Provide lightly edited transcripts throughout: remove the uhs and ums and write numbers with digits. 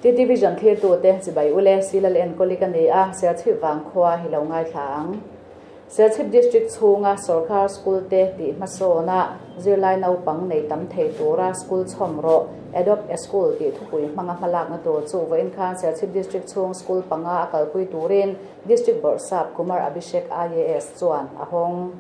TTVision thirtute chibai ule Silal enkawli ka ni a, Serchhip vangkhua hi lo ngaithla ang. Serchhip District chhunga Sorkar School te tih hmasawn a, zirlai naupang nei tam thei tura School chhawm rawh, Adopt a School tih thupui hmanga hmalakna tur chu vawiin khan Serchhip District chhung School panga a kalpui turin District Bawrhsap Kumar Abhishek IAS chuan a hawng.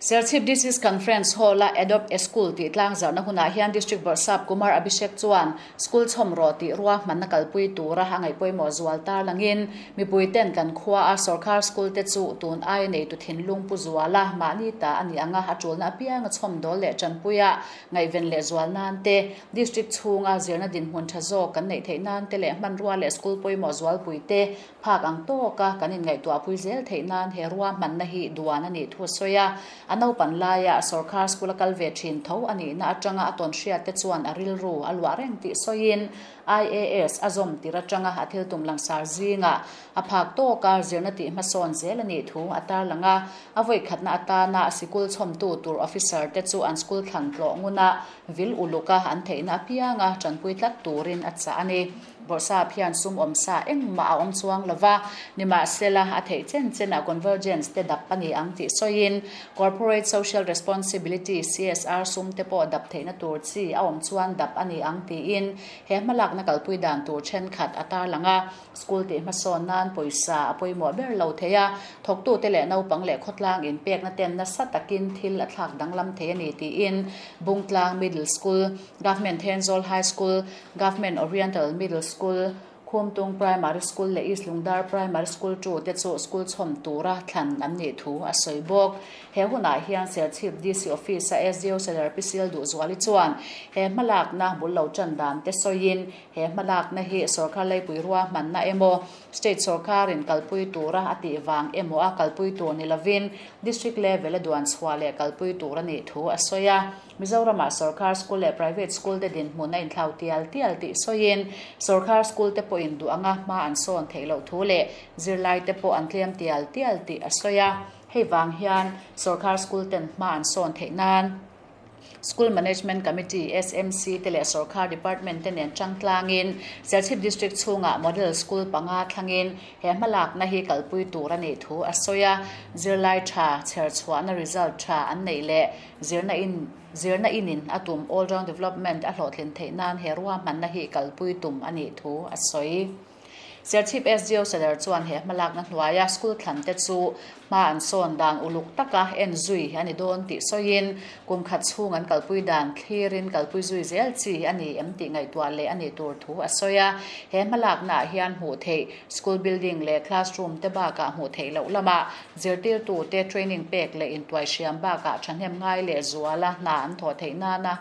Serchhip Disease Conference Hall-a Adopt a School tih tlangzarhna hunah hian District Bawrhsap Kumar Abhishek chuan School chhawm rawh tih ruahmanna kalpui tura a ngaihpawimawh zual tarlangin mipuiten kan khua a sorkar school te chu tun aia neitu thinlung pu zuala mahni ta a nih anga a tulna apianga chhawm dawl leh tanpuia ngaihven leh zual nan te, District chhunga zirna dinhmun tha zawk kan neih theih nan te leh hmanrua leh school pawimawh zualpui te Phak ang tawka kan inngaihtuahpui zel theih nan he ruahmanna hi duan a nih thu a sawi a. A naupan laia sorkar school a kal ve thin tho a nihna atanga a tawn hriat te chuan a rilru a luah reng tih sawiin IAS a zawm tir atanga a thil tum langsar zingah a phak tawka zirna tih hmasawn zel a nih thu a tarlang a. A vawikhatna atana sikul chhawmtu tur officer te chu an school thlan tlawh nguna vil uluka an theihna apianga tanpui tlat turin a chah a ni. Bawrhsap hian sum awmsa engmah a awm chuang lo va, nimahsela a theih chen chenah convergence te dap a ni ang tih sawiin Corporate Social Responsibility, CSR, sum te pawh dap theihna tur chi a awm chuan dap a ni ang tiin he hmalakna kalpui dan tur thenkhat a tarlang a. School tih hmasawn nan pawisa a pawimawh ber lo thei a, thawktute leh naupang leh khawtlang inpekna ten nasa takin thil a thlak danglam thei a ni tiin Bungtlang Middle School, Government Thenzawl High School, Government Oriental Middle School, Khumtung Primary School leh East Lungdar Primary School tu te chu school chhawm tura thlan an nih thu a sawi bawk. He hunah hian Serchhip DC Office-a SDO Sadar Pi Sil Duhzuali chuan he hmalakna bul lo tan dan te sawiin he hmalakna hi sorkar leipui ruahmanna emaw State sorkarin kalpui tura a tih vang emaw a kalpui tur ni lovin District level a duan chhuah leh kalpui tur a nih thu a sawi a. Mizoramah sorkar school leh private school te dinhmun a inthlau tial tial tih sawiin sorkar school te pawhin duh anga hma an sawn theih loh thu leh zirlai te pawh an tlem tial tial tih a sawi a. Hei vang hian sorkar school ten hma an sawn theih nan School Management Committee, SMC, te leh sorkar department te nen tangtlangin Serchhip District chhungah model school panga thlangin he hmalakna hi kalpui tur a nih thu a sawi a. Zirlai tha chherchhuahna result tha an neih leh Zirna in Zirna inin a tum All Round Development a hlawhtlin theih nan he ruahmanna hi kalpui tum a nih thu a sawi. Serchhip SDO Sadar chuan he hmalakna hnuaia school thlan te chu hma an sawn dan uluk taka en zui a ni dawn tih sawiin kum khat chhung an kalpui dan thlirin kalpui zui zel chi a ni em tih ngaihtuah leh a nih tur thu a sawi a. He hmalaknaah hian hmuh theih school building leh classroom te bakah hmuh theih loh lamah Zirtirtute training pek leh intuaihriam bakah thahnem ngai leh zuala hna an thawh theih nana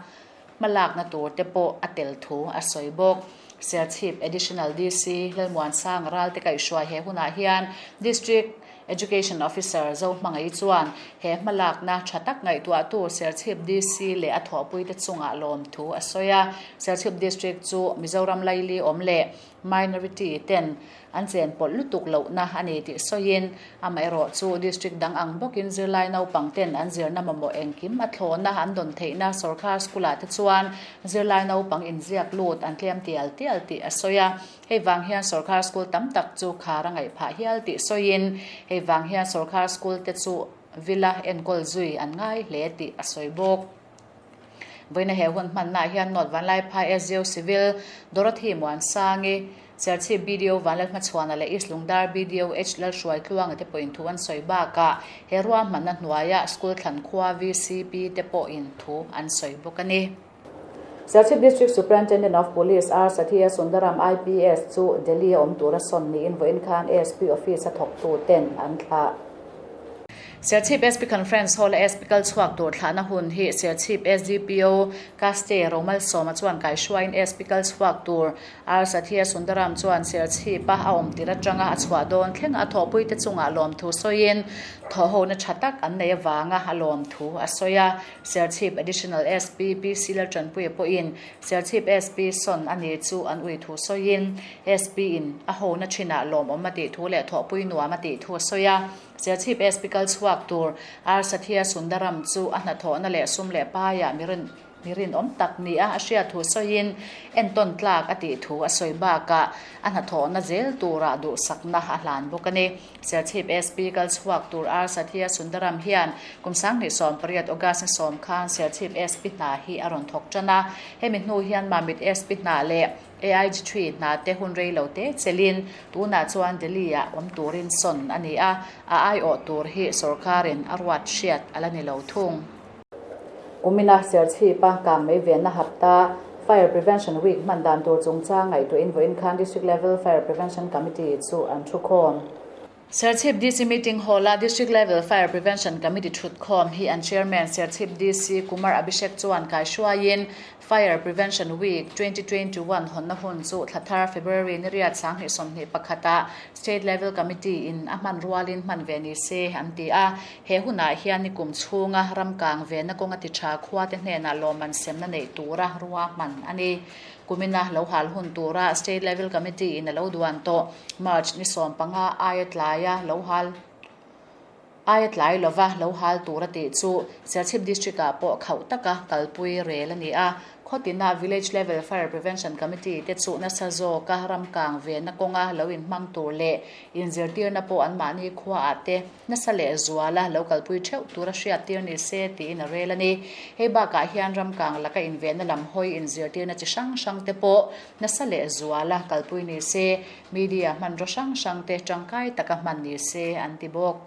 hmalakna tur te pawh a tel thu a sawi bawk. Serchhip Additional DC Lalmuansanga Ralte kaihhruai he hunah hian District Education Officer Zohmangaih chuan he hmalakna tha tak ngaihtuahtu Serchhip DC leh a thawhpuite chungah lawm thu a sawi a. Serchhip District chu Mizoram laili awm leh Minority ten an chen pawlh lutuk lohna a ni tih sawiin, amaherawh chu district dang ang bawkin zirlai naupang ten an zirna mamawh engkim a thlawhna an dawn theihna sorkar school ah te chuan zirlai naupang inziak lut an tlem tial tial tih a sawi a. Hei vang hian sorkar school tam tak chu khar a ngaih phah hial tih sawiin, hei vang hian sorkar school te chu villa enkawl zui an ngai hle tih a sawi bawk. Vawiina he hun hmannaah hian North Vanlaiphai SDO Civil Dorothy Muansangi, Serchhip BDO Vanlalhmachhuana leh East Lungdar BDO H Lalhruaitluanga te pawhin thu an sawi bakah he ruahmanna hnuaia School thlan khua VCP te pawhin thu an sawi bawk a ni. Serchhip District Superintendent of Police R Sathiya Sundaram IPS chu Delhi a awm tura sawn niin vawiin khan ASP Office a thawktu ten an thlah. Serchhip SP Conference Hall a SP kal chhuak tur thlahna hun hi Serchhip SDPO Kaste Romalsawma chuan kaihruaiin SP kal chhuak tur R Sathiya Sundaram chuan Serchhip-a a awm tir atanga a chhuah dawn thlenga a thawhpuite chungah lawmthu sawiin thawhhona tha tak an nei avanga a lawmthu a sawi a. Serchhip Additional SP PC Laltanpuia pawhin Serchhip SP sawn a ni chu an ui thu sawiin SP in a hona thinah lawmawm a tih thu leh thawhpui nuam a tih thu a sawi a. Serchhip SP kal chhuak tur R Sathiya Sundaram chu a hnathawhna leh sum leh paiah mi rin. Mi rinawm tak nia a hriat thu sawiin entawn tlak a tih thu a sawi bakah a hnathawhna zel turah duhsakna a hlan bawk a ni. Serchhip SP kal chhuak tur R Sathiya Sundaram hian kum 2018 August ni sawm khan Serchhip SP hna hi a rawn thawk tan a. Hemi hnu hian Mamit SP hna leh AIG three hna te hun rei lo te chelin tunah chuan Delhi-ah awm turin sawn a ni a, a aiawh tur hi sorkarin a ruat hriat a la ni lo thung. Kumina Serchhipa kang mai venna hapta Fire Prevention Week hman dan tur chungchang ngaihtuahin vawiin khan District Level Fire Prevention Committee chu an thukhawm. Serchhip DC Meeting Hall-a District Level Fire Prevention Committee thutkhawm hi an Chairman Serchhip DC Kumar Abhishek chuan kaihruaiin Fire Prevention Week 2021 hawnna hun chu thla thar February ni riat 2021 ah State Level Committee in a hman rualin hman ve ni se an ti a. He hunah hian nikum chhunga ramkang venna kawnga ti tha khuate hnenah lawmman semna neih tura rua hman a ni. Kumina lo hal hun tura State Level Committee in a lo duan tawh March ni 15 aia tlaia lo hal aia tlai lova lo hal tur a tih chu Serchhip District ah pawh khauh taka kalpui rel a ni a. Khawtina Village Level Fire Prevention Committee te chu nasa zawka ramkang venna kawnga lo inhmang tur leh inzirtirna pawh anmahni khuaah te nasa leh zuala lo kalpui theuh tura hriattir ni se tiin a rel a ni. Hei bakah hian ramkang laka invenna lam hawi inzirtirna chi hrang hrang te pawh nasa leh zuala kalpui ni se, Media hmanraw hrang hrang te tangkai taka hman ni se an ti bawk.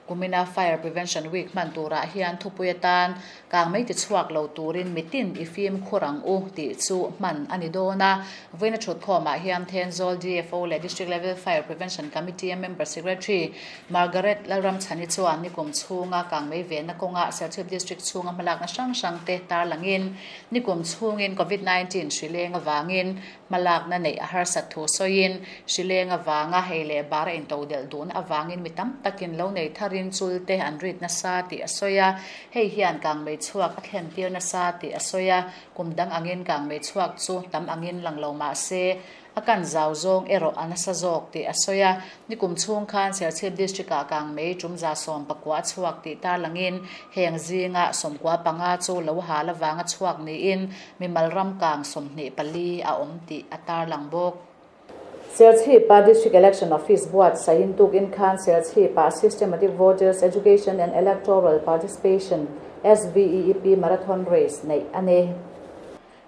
Kumina Fire Prevention Week hman turah hian thupui atan kang mai ti chhuak lo turin mitin i fimkhur ang u tih chu hman a ni dawn a. Vawiina thutkhawmah hian Thenzawl DFO leh District Level Fire Prevention Committee-a Member Secretary Margaret Lalramchhani chuan nikum chhunga kang mai venna kawnga Serchhip District chhunga hmalakna hrang hrang te tarlangin nikum chhungin Covid 19 hri leng avangin Hmalakna neih a harsat thu sawiin, hrileng avanga hei leh bar a into delh duhna avangin mi tam takin lo nei tharin chul te an rit nasa tih a sawi a. Hei hian kangmei chhuak a thlen tir nasa tih a sawi a. Kum dang angin kangmei chhuak chu tam angin lang lo mah se, a kan zau zawng erawh a nasa zawk tih a sawi a. Nikum chhung khan Serchhip District-ah kangmei tum 19 a chhuak tih tarlangin heng zinga 95 chu lo hal avanga chhuak niin Mimal ram kang 24 a awm tih a tarlang bawk. Serchhipa District Election Office buatsaih tukin khan Serchhipa Systematic Voters Education and Electoral Participation, SVEEP, Marathon Race neih a ni.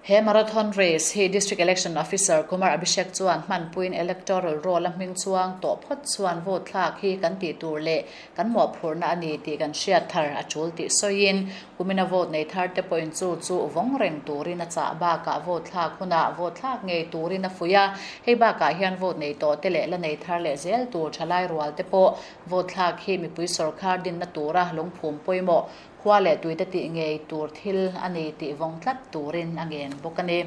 He Marathon Race hi District Election Officer Kumar Abhishek chuan hmanpuiin Electoral Roll a hming chuang tawh phawt chuan vote thlak hi kan tih tur leh kan mawhphurhna a ni tih kan hriat thar a tul tih sawiin Kumina vote nei thar te pawhin chu chu vawng reng turin a chah bakah vote thlak hunah vote thlak ngei turin a fuih a. Hei bakah hian vote nei tawh te leh la nei thar leh zel tur thalai rual te pawh vote thlak hi mipui sawrkar dinna tura lungphum pawimawh khua leh tuite tih ngei tur thil a ni tih vawng tlat turin a ngen bawk a ni.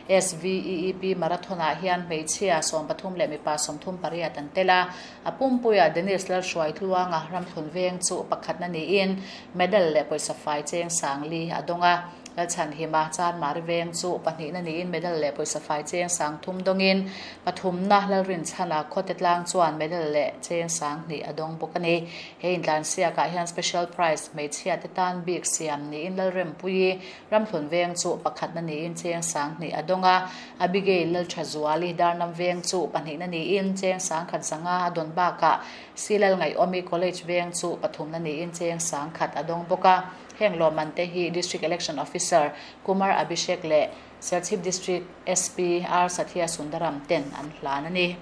SVEEP Marathon-ah hian hmeichhia 13 leh mipa 38 an tel a. A pumpuiah Dennis Lalhruaitluanga ramthlun veng chu pakhatna niin medal leh pawisa fai cheng sang li a dawng a. Lalchhanhima Chanmari veng chu pahnihna niin medal leh pawisa fai cheng sang thum dawngin pathumna Lalrinchhana khawte tlang chuan medal leh cheng sang hnih a dawng bawk a ni. He intlansiakah hian special prize hmeichhia te tan bik siam niin Lalrempuii Ramhlun veng chu pakhatna niin cheng sang hnih a dawng a, Abigail Lalthazuali Darnam veng chu pahnihna niin cheng sang khat zanga a dawn bakah Silal Ngaihawmi College veng chu pathumna niin cheng sang khat a dawng bawk a. Heng lawmman te hi District Election Officer Kumar Abhishek leh Serchhip District SP R Sathiya Sundaram ten an hlan a ni.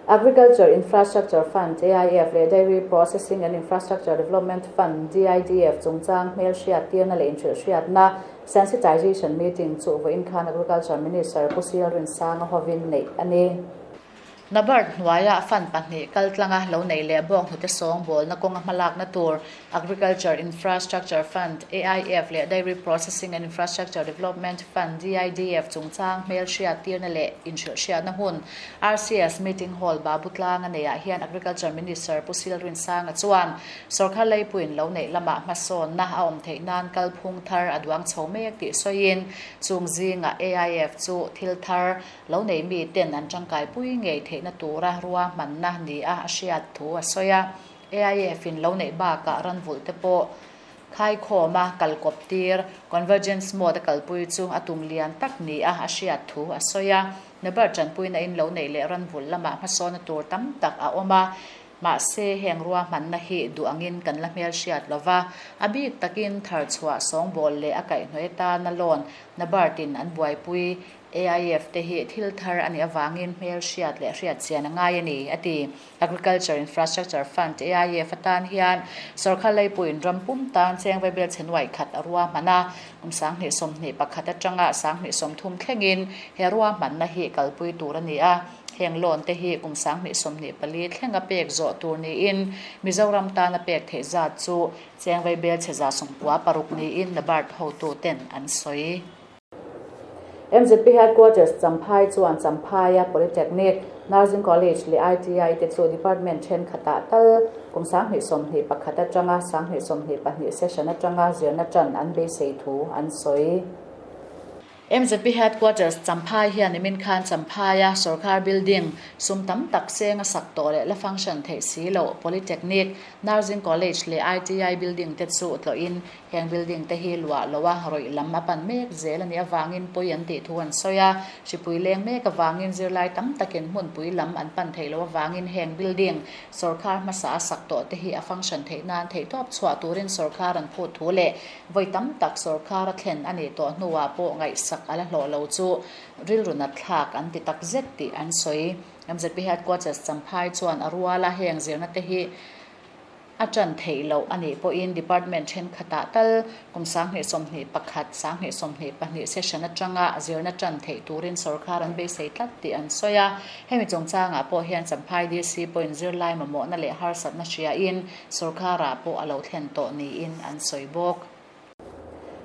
Agriculture Infrastructure Fund, AIF, leh Dairy Processing and Infrastructure Development Fund, DIDF, chungchang hmel hriat tirna leh inhrilh hriatna, sensitization meeting, chu vawiin khan Agriculture Minister Pu Sil Rinsanga hovin neih a ni. NABARD hnuaia fund pahnih kaltlanga lo neih leh bawk hnute sawngbawlna kawnga hmalakna tur Agriculture Infrastructure Fund, AIF, leh Dairy Processing and Infrastructure Development Fund, DIDF, chungchang hmel hriat tirna leh inhrilh hriatna hun RCS Meeting Hall Babu Tlanga neiah hian Agriculture Minister Pu Sil Rinsanga chuan sawrkar leipuiin lo neih lamah hmasawnna a awm theih nan kalphung thar a duang chho mek tih sawiin chung zingah AIF chu thil thar lo nei mi ten an tangkaipui ngei theihna tura ruahmanna ni a a hriat thu a sawi a. AIF in lo neih bakah ranvulh te pawh Khaikhawma kalkawp tir, convergence mode, a kalpui chu a tum lian tak nia a hriat thu a sawi a. NABARD tanpuina in lo neih leh ranvulh lamah hmasawna tur tam tak a awm a, mahse heng ruahmanna hi duh angin kan la hmelhriat lo va, a bik takin tharchhuah sawngbawl leh a kaihhnawih atana loan NABARD in an buaipui AIF te hi thil thar a nih avangin hmelhriat leh hriatchian a ngai a ni, a ti. Agriculture Infrastructure Fund, AIF, atan hian sorkar leipuiin ram pum tan cheng vaibel chhe nuaih khat a ruahman a, kum 2021 atanga 2030 thlengin he ruahmanna hi kalpui tur a ni a. Heng loan te hi kum 2024 thlenga pek zawh tur niin Mizoram tana pek theih zat chu cheng vaibel chhe 96 niin NABARD hotuten an sawi. MZP Headquarters Champhai chuan Champhaia Polytechnic, Nursing College leh ITI te chu Department thenkhatah tal kum 2021 atanga 2022 session atanga zirna tan an beisei thu an sawi. MZP Headquarters Champhai hian nimin khan Champhaia sorkar building sum tam tak seng a sak tawh leh la function theih si loh Polytechnic, Nursing College leh ITI building te chu tlawhin Heng building te hi luah lo a, rawih lam a pan mek zel a nih avangin pawi an tih thu an sawi a. Hripui leng mek avangin zirlai tam takin hmunpui lam an pan theih loh avangin heng building sawrkar hmasa a sak tawh te hi a function theih nan theihtawp chhuah turin sawrkar an phut thu leh vawi tam tak sawrkar a thlen a nih tawh hnuah pawh ngaihsak a la hlawh lo chu rilru nat thlak an ti tak zet tih an sawi. MZP Headquarters Champhai chuan a ruala heng zirna te hi A ṭan theih loh a nih pawhin department ṭhenkhatah tal kum 2021, 2022 session aṭanga zirna ṭan theih turin sawrkar an beisei tlat tih an sawi a. Hemi chungchangah pawh hian Champhai DC pawhin zirlai mamawhna leh harsatna hriain sawrkarah pawh a lo thlen tawh niin an sawi bawk.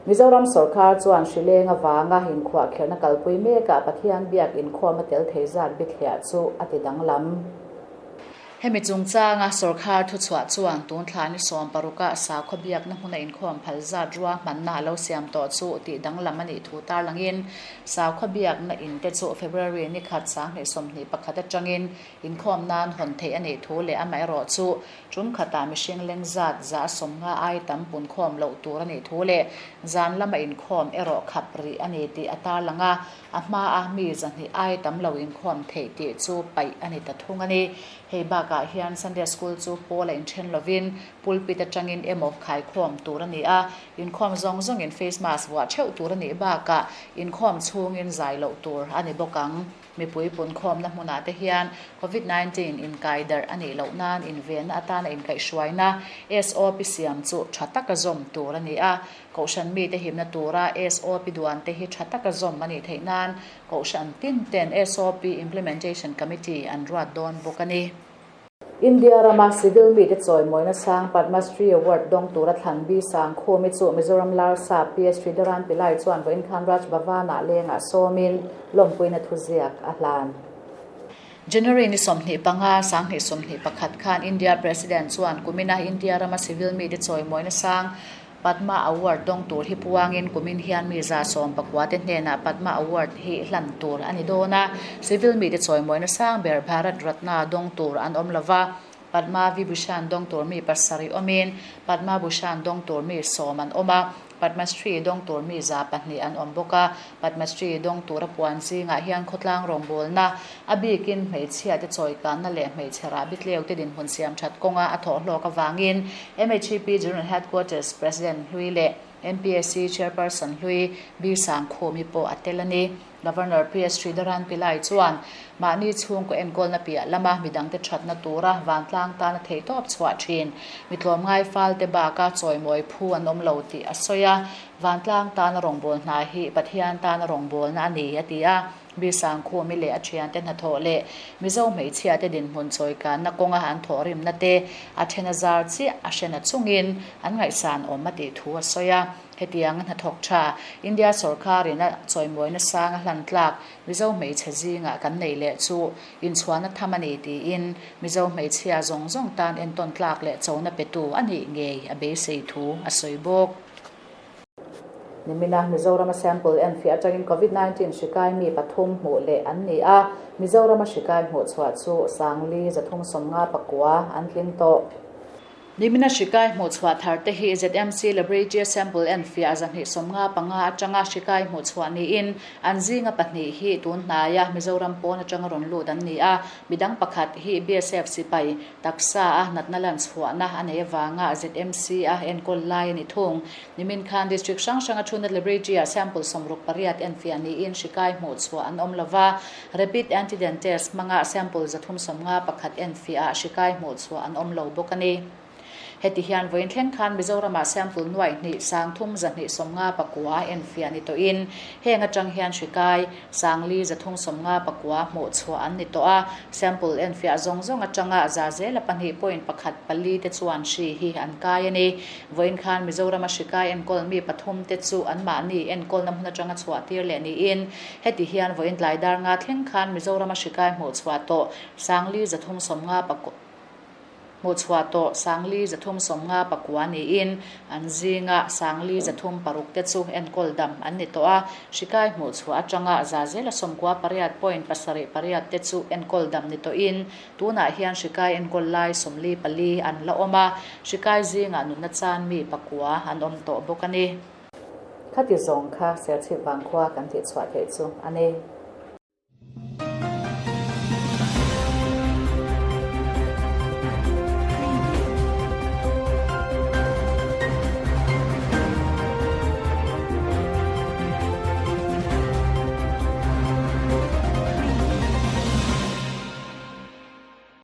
Mizoram sawrkar chuan hrileng avanga inkhuahkherhna kalpui mekah Pathian biak inkhawm a tel thei zat bithliah chu a ti danglam. Hemi chungchanga sawrkar thuchhuah chuan tun thla ni 16 ah sakhaw biakna hmuna inkhawm phal zat ruahmanna a lo siam tawh chu tih danglam a nih thu tarlangin sakhaw biakna in te chu February ni khat 2021 atangin inkhawm nan hawn theih a nih thu leh amaherawh chu Tum khatah mihring leng zat za 50 ai tam punkhawm loh tur a nih thu leh zan lama inkhawm erawh khap rih a ni tih a tarlang a, a hmaa mi 200 ai tam lo inkhawm theih tih chu paih a ni ta thung a ni. Hei bakah hian Sunday School chu pawl a inthen lovin pulpit atangin emaw khaikhawm tur a ni a, inkhawm zawng zawngin face mask vuah theuh tur a nih bakah inkhawm chhungin zai loh tur a ni bawk ang. Mipui punkhawmna hmunah te hian Covid 19 inkai darh a nih loh nan invenna atana inkaihhruaina SOP siam chu tha taka zawm tur a ni a. Kohhran mite himna tura SOP duan te hi tha taka zawm a nih theih nan Kohhran tin ten SOP Implementation Committee an ruat dawn bawk a ni. India rama civil mite chawimawina sang Padma Shri Award dawng tura thlan bi sang khumi chu Mizoram Larsa PS Sridharan Pillai chuan vawiin khan Raj Bhavan-ah lengah sawmin lawmpuina thuziak a hlan. January ni 25, 2021 khan India President chuan kumina India rama civil mite chawimawina sang Padma Award dawng tur hi puangin kumin hian mi 119 te hnenah Padma Award hi hlan tur a ni dawn a. Civil mite chawimawina sang ber Bharat Ratna dawng tur an awm lova, Padma Vibhushan dawng tur mi pasarih awmin Padma Bhushan dawng tur mi 10 an awm a, Padma Shri dawng tur mi 200 an awm bawk a. Padma Shri dawng tura puan zingah hian khawtlang rawngbawlna, a bikin hmeichhia te chawikanna leh hmeichhe rahbi tleu te dinhmun siam that kawnga a thawh hlawk avangin MHEP General Headquarters President hlui leh MPSC Chairperson hlui B Sangkhumi pawh a tel a ni. Governor PS Sridharan Pillai chuan mahni chhungkaw enkawlna piah lama midangte thatna tura vantlang tana theihtawp chhuah thin mi tlawmngai falte baka chawimawi phu an awm lo tih a sawi a. Vantlang tana rawngbâwl hna hi Pathian tana rawngbâwlna a ni, a ti a. Mi Sangkhumi leh a thiante hnathawh leh Mizo hmeichhiate dinhmun chawikanna kawnga an thawhrimna te a then a zar chiah a hrena chungin an ngaihsan awm a tih thu a sawi a. Hetianga hnathawk tha India sawrkarin a chawimawina sang a hlan tlak Mizo hmeichhe zingah kan nei leh chu inchhuahna tham a ni tiin Mizo hmeichhia zawng zawng tan entawn tlak leh chona petu a nih ngei a beisei thu a sawi bawk. Nimina Mizorama sample enfiah atangin Covid 19 hrikai mi pathum hmuh leh an ni a, Mizorama hrikai hmuh chhuah chu 4359 an tling tawh. Nimina hrikai hmuhchhuah thar te hi ZMC Laboratory Sample enfiah 275 atanga hrikai hmuhchhuah niin an zinga pahnih hi tun hnaia Mizoram pawn atanga rawn lut an ni a, midang pakhat hi BSF sipai taksa a natna lan chhuahna a nei avanga ZMC a enkawl lai a ni thung. Nimin khan District hrang hranga Thunat Laboratory-ah sample 68 enfiah niin hrikai hmuhchhuah an awm lova, Rapid Antigen Test hmanga sample 351 enfiah ah hrikai hmuhchhuah an awm lo bawk a ni. Heti hian vawiin thleng khan Mizoramah sample nuaihnih 3259 enfiah ni tawhin heng atang hian hrikai sangli 359 hmuhchhuah an ni tawh a, sample enfiah zawng zawng atanga za zela pahnih point pakhat pali te chuan hri hi an kai a ni. Vawiin khan Mizorama hrikai enkawl mi pathum te chu anmahni enkawlna hmun atanga chhuah tir leh niin heti hian vawiin tlai dar nga thleng khan Mizorama hrikai hmuhchhuah tawh sangli 350 pakua hmuhchhuah tawh sangli 359 niin an zinga sangli 306 te chu enkawl dam an ni tawh a, hrikai hmuhchhuah atanga za zela 98 point pasarih pariat te chu enkawl dam ni tawhin Tunah hian hrikai enkawl lai 44 an la awm a, hrikai zingah nunna chan mi pakua an awm tawh bawk a ni. Khati zawng kha Serchhip Vangkhua kan tihchhuah theih chu a ni.